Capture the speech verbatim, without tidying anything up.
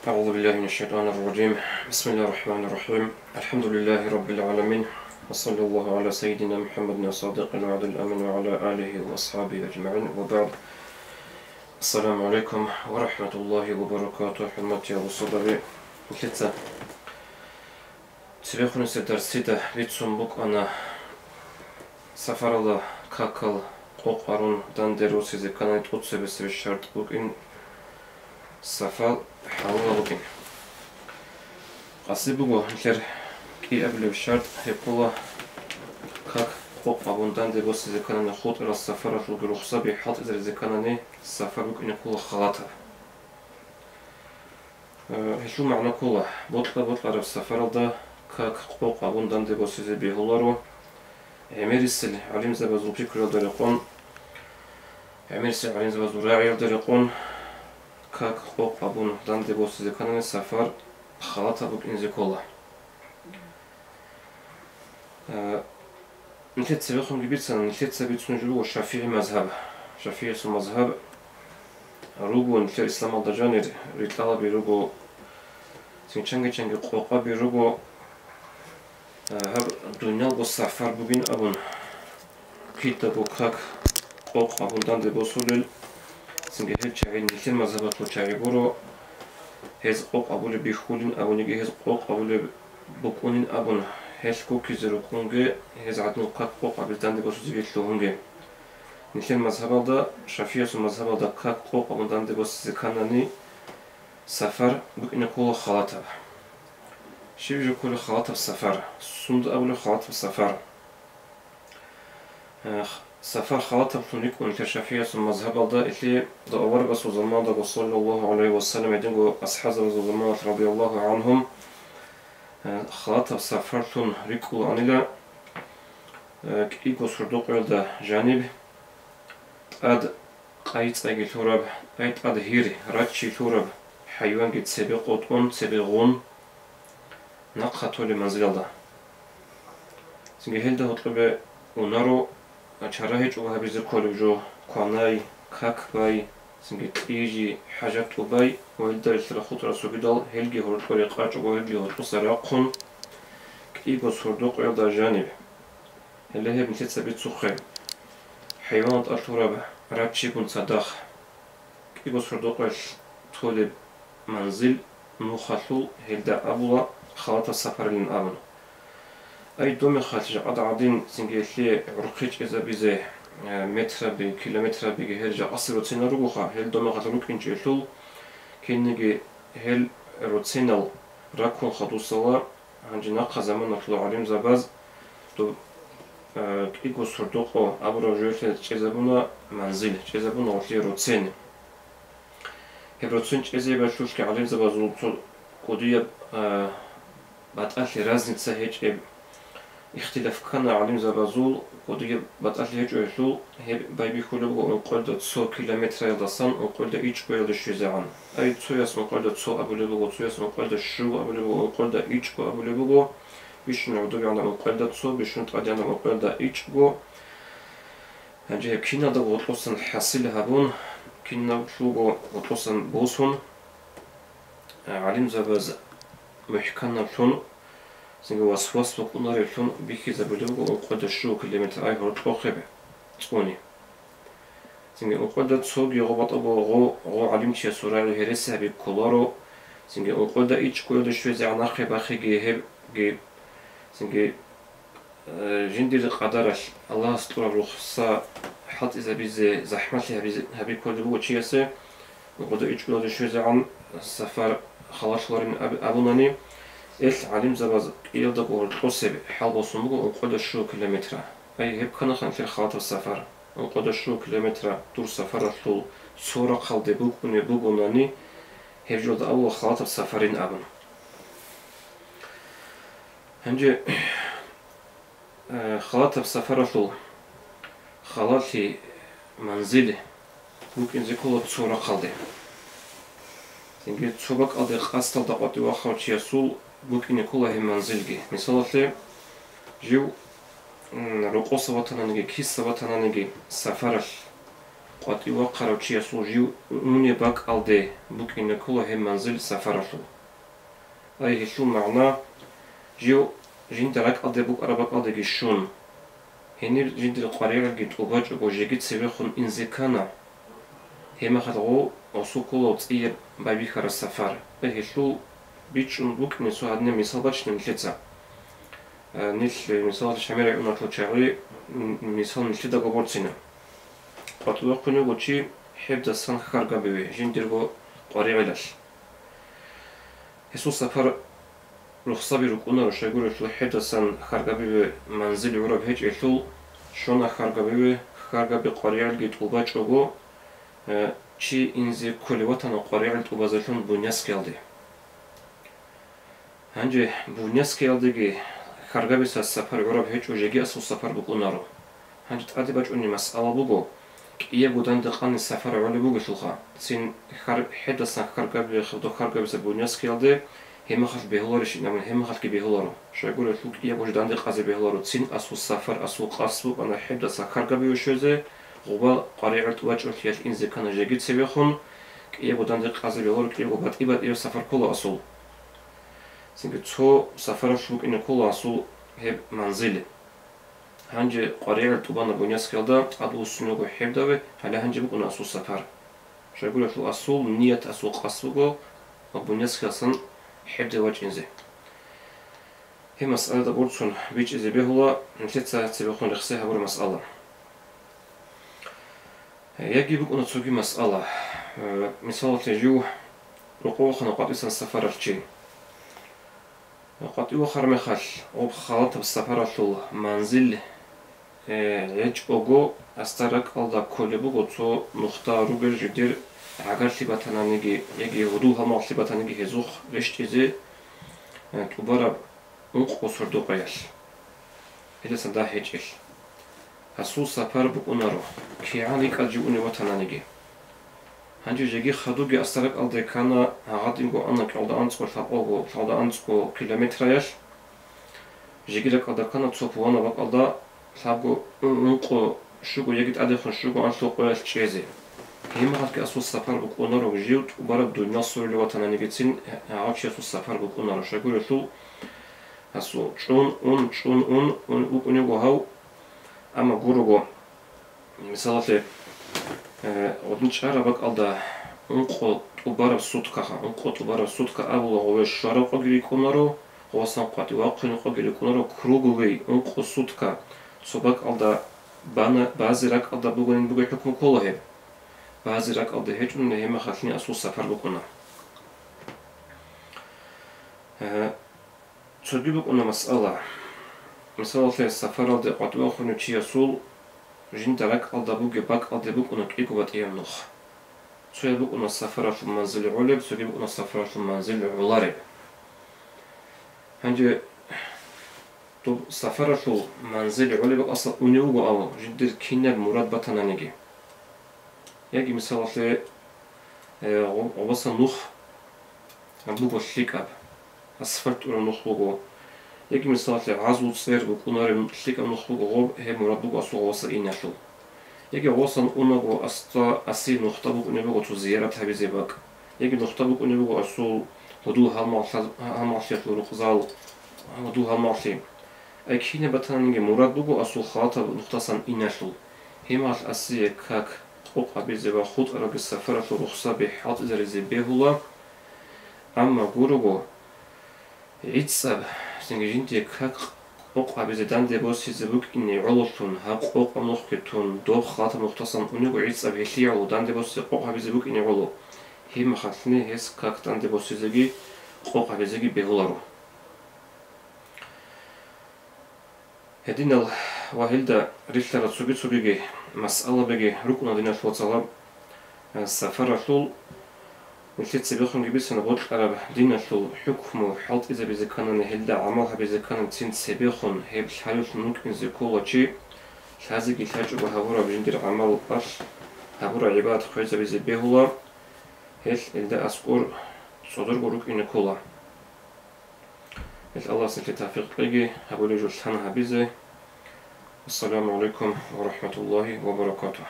أعوذ بالله من الشيطان الرجيم. بسم الله الرحمن الرحيم. الحمد لله رب العالمين. وصلى الله على سيدنا محمد الصادق الوعد الأمين وعلى آله وأصحابه أجمعين. وبعد. السلام عليكم ورحمة الله وبركاته. حرمتي أبو صدري. Лъица цебехунесе дарсида бицун букӀана сафаралда какал къокъ гьарун данде росизе кканани тӀоцебесеб шартӀ букӀин сафар хӀалалаб букӀин. Къаси буго нилъер кӀиабилеб шартӀ, гьеб ккола как къокъ гьабун данде босизе кканани хутӀарал сафаралъулги рухсаби хӀалтӀизаризе кканани сафар букӀине ккола халатаб. Э, гьелъул магӀна ккола, бокьа-бокьараб сафаралда как къокъ гьабун данде босизе бегьуларо. ГӀемерисел гӀалимзабазул пикруялда рекъон, гӀемерисел гӀалимзабазул рагӀиялда рекъон, как къокъ гьабун данде босизе кканани сафар халатаб букӀинзе ккола. Э, нилъер цебехунги бицана, нилъеца бицун жо буго шафигӀи мазгьаб. ШафигӀиясул мазгьаб руго нилъер исламалда жанир ритӀалаби руго, цинги чанги-чанги къокъаби руго, э, гьаб дуниялго сафар бугин абун. Кидаго как къокъ гьабун данде босулел, цинги гьел чагӀи нилъер мазгьабалъул чагӀи гуро, гьез къокъ абулеб бихьулин абуниги, гьез къокъ абулеб букӀунин абун, гьелъ гуккизе рукӀунге, гьез гӀадинал как къокъ абизе данде босизеги лъугьунге. Нилъер мазгьабалда, шафигӀиясул мазгьабалда как къокъ абун данде босизе кканани, сафар букӀине ккола халатаб. Щиб жо ккола халатаб сафар? Сунда абулеб халатаб сафар? Э, сафар халатаблъун рикӀкӀунелъул шафигӀиясул мазгьабалда, илъе аварагасул заманалдаго, саллаллагьу гӀалайгьи ва саллам, гьединго асхӀабзабазул заманалъ, радияллагьу гӀангьум, э, халатаб сафарлъун рикӀкӀулаанила, э, кӀиго сордокъоялда жаниб, тӀад къайи-цӀайги лъураб, ай тӀад гьир, раччи лъураб, хӀайванги цебе къотӀун, цебе гъун, нахъа толеб манзилалда. Цинги гьелда гьоркьобе унаро, чара гьечӀого гьабизе кколеб жо, кванай, как бай, цинги кьижи, хӀажат тӀубай ва гьелда релълъараб хутӀарал цогидал, гьелги гьоркьо рекъачӀого, гьелги гьоркьоса рахъун, кӀиго сордокъоялда жаниб. Гьеле гьеб нилъеца бицухъе. ХӀайванал тӀад лъураб раччигун цадахъ. КӀиго сордокъоялъ толеб манзил нухалъул, гьелда абула халатаб сапарилин абун. Ай, домехалъ жакъа гӀадин цинги гьелъие гӀурхъи чӀезабизе, э, метраби, километрабиги гьел жакъасеб роцинал ругоха, гьел домехалъ рукӀинчӀелъул, кинниги гьел роцинал раккун хадусала, гьанже нахъа заманалъул гӀалимзабаз доб, э, кӀиго сордокъо абураб жоялъе чӀезабуна манзил, чӀезабуна гьелъие роцин. Гьеб роцин чӀезабиялъулъги гӀалимзабазул цо кӀудияб, э, батӀалъи, разница гьечӀеб, ихтилаф ккана гӀалимзабазул, кӀудияб батӀалъи гьечӀо гьелъул, гьеб байбихьулеб буго ункъоялда цо километраялдасан ункъоялда ичӀгоялде щвезегӀан. Ай, цояс ункъоялда цо абулеб буго, цояс ункъоялда щуго абулеб буго, ункъоялда ичӀго абулеб буго, бищун гӀодобегӀанаб ункъоялда цо, бищун тӀадегӀанаб ункъоялда ичӀго. Гьанже гьеб киналдаго гьоркьосан хӀасил гьабун, киналъулго гьоркьосан босун, гӀалимзабаз мухӀканлъун, цинги васвас букӀунареблъун бихьизабулеб буго ункъоялда щуго километр ай гьоркьохъеб цӀуни. Цинги ункъоялда цоги гъо батӀа буго гъо, гъо гӀалимчиясул рагӀи гьереси гьаби кколаро, цинги ункъоялда ичӀгоялде щвезегӀан нахъе бахиги гьебги, цинги Э, жиндир къадаралъ Аллагьас кьураб рухса хӀалтӀизабизе, захӀмалъи гьабизе, гьаби кколеб буго чиясе, ункъоялда ичӀгоялде щвезегӀан сафар халалъуларин аб-, абунани, эл гӀалимзабаз кӀиялдаго гьоркьосеб хӀал босун буго ункъоялда щуго километра. Ай, гьеб кканаха нилъер халатаб сафар. Ункъоялда щуго километра дур сафаралъул цо рахъалде букӀунеб бугонани, гьеб жолда абула халатаб сафарин абун. Гьанже, э, халатаб сафаралъул халалъи манзили букӀинзе ккола цо рахъалде. Цинги цо бакӀалде къасдалда къватӀив вахав чиясул букӀине ккола гьеб манзилги. Мисалалъе, жив, м, рокъоса ватананиги, киса ватананиги сафаралъ, къватӀив вахъарав чиясул жив унеб бакӀалде букӀине ккола гьеб манзил сапаралъул. Ай гьелъул магӀна, жив жинда ракӀалде букӀараб бакӀалдеги щун, гьениб жиндир къваригӀелги тӀубачӀого жеги цевехун инзе ккана, гьеб мехалъ гъов гъосул ккола цӀияб байбихьараб сапар. Ай гьелъул бичӀчӀун букӀине цо гьадинаб мисал бачина нилъеца. Э, нилъ, э, мисалалъе, Шамил районалъул чагӀи, м, мисал нилъедаго борцина. КъватӀивахъун вуго чи хӀебдасан хьаргабиве жиндирго къваригӀелалъ. Гьесул сапар рухсаби рукӀунаро, щайгурелъул хӀебдасан хьаргабиве манзил гӀураб гьечӀелъул, щона хьаргабиве, хьаргаби къваригӀелги тӀубачӀого, э, чи инзе кколев ватана къваригӀел тӀубазелъун Буйнакскиялде. Гьанже Буйнакскиялдеги хьаргабица сапар гӀураб гьечӀо, жеги асул сапар букӀунаро. Гьанже тӀаде бачӀунеб масъала буго, кӀиябго данде къани сапар гӀолеб бугелъулха, цин хьар-, хӀедасан хьаргабизе, хадуб хьаргабизе Буйнакскиялде, гьеб мехалъ бегьуларищ абун, гьеб мехалъги бегьуларо. Щайгурелъул кӀиябго жо данде къазе бегьуларо, цин асул сапар, асул къасд букӀана хӀедасан хьаргабиве щвезе, гъоба къваригӀел тӀубачӀолъиялъ инзе ккана жеги цевехун, кӀиябго данде къазе бегьуларо, кӀиябго батӀи-батӀияб сапар ккола асул. Цинги цо сапаралъ букӀине ккола асул гьеб манзил. Гьанже къваригӀел тӀубана Буйнакскиялда, тӀадвуссун вуго хӀебдаве, гьале гьанже букӀуна асул сапар. Щайгурелъул асул ният, асул къасд буго Буйнакскиялдасан хӀебде вачӀинзе. Гьеб масъалада борцун бичӀчӀизе бегьула нилъеца цебехун рехсей гьабураб масъала. Яги букӀуна цоги масъала. Э, мисалалъе, жив рокъов вахъана къватӀисан сапаралъ чи. КъватӀив вахъараб мехалъ, гъоб халатаб сапаралъул манзил, э, гьечӀого, асда ракӀалда кколеб буго цо нухда ругел жидер гӀагарлъи батананиги яги гьудул-гьалмагълъи батаниги гьезухъ рещтӀизе, э, тӀубараб ункъо сордо къоялъ. Гьелдасан дагь гьечӀелъ. Асул сапар букӀунаро, кигӀан рикӀкӀад жив унев ватананиги. Гьанже жеги хадубги асда ракӀалде ккана, гьагъадинго ана кӀалда анцӀго лъабкъого, лъалда анцӀго километраялъ. Жеги ракӀалда ккана цо пуланаб бакӀалда лъабго, ункъо, щуго яги тӀадехун щуго анлъго къоялъ чӀезе. Гьеб мехалъги асул сапар букӀунаро, жив тӀубараб дуниял сорулев ватананигицин гьагъав чиясул сапар букӀунаро, щайгурелъул асул чӀун, ун, чӀун, ун, ун вукӀунего гьав. Амма гурого, мисалалъе, э, гъодин чӀараб бакӀалда ункъо тӀубараб суткаха, ункъо тӀубараб сутка абула гъове щвараб къоги рикӀкӀунаро, гъовасан къватӀив вахъунеб къоги рикӀкӀунаро, круговый, ункъо сутка цо бакӀалда бана, базе ракӀалда бугонин бугеб хӀукму ккола гьеб. Базе ракӀалда гьечӀони, гьеб мехалъни асул сапар букӀуна. Э, Цоги букӀуна масъала. Мисалалъе, сапаралде къватӀивахунев чиясул жинда ракӀалда бугеб бакӀалде букӀуна кӀиго батӀияб нух. Цояб букӀуна сапаралъул манзил гӀолеб, цоги букӀуна сапаралъул манзил гӀолареб. Гьанже доб сапаралъул манзил гӀолеб бакӀалдасан унев вуго абун, жиндир кинаб мурад батананиги. Яги, мисалалъе, э, гъо-, гъобасан нух буго лъикӀаб, асфальт тӀураб нух буго. Яги, мисалалъе, гӀазул цӀер букӀунареб лъикӀаб нух буго гъоб, гьеб мурад буго асул гъобасан иналъул. Яги гъобасан унаго асда, аси нухда букӀунеб буго цо зиярат гьабизе бакӀ. Яги нухда букӀунеб буго асул гьудул-гьалмагълъа-, гьалмагълъиялъул рукъзал, гьудул-гьалмагълъи. Ай кинаб батананиги мурад буго асул халатаб нухдасан иналъул. Гьеб мехалъ асие как къокъ гьабизе ва хутӀарабги сапаралъул рухсаби хӀалтӀизаризе бегьула. Амма гурого, гӀицӀаб, цинги жиндие как къокъ гьабизе данде босизе букӀине гӀололъун, гьаб къокъаб нухги тун, доб халатаб нухдасан унего гӀицӀаб гьелъие гӀоло данде босизе къокъ гьабизе букӀине гӀоло, гьеб мехалъни гьес как данде босизеги къокъ гьабизеги бегьуларо. Гьединал ва гьелда рилълъарал цоги-цогиги масъалабиги рукӀуна, диналъул вацал, гьаб, э, сапаралъул. Нилъеца цебехунги бицана бокьараб диналъул хӀукму хӀалтӀизабизе кканани, гьелда гӀамал гьабизе кканани, цин цебехун гьеб лъалевлъун рукӀинзе ккола чи, лъазеги лъачӀого гьабураб жиндир гӀамалалъ гьабураб гӀибадат хвезабизе бегьула, гьелъ гьелда аскӀор цӀодорго рукӀине ккола. Гьелъ Аллагьас нилъее тавфикъ кьеги, гьабулеб жо лъан гьабизе. Ассаламу гӀалайкум ва рахӀматуллагьи ва баракатугь.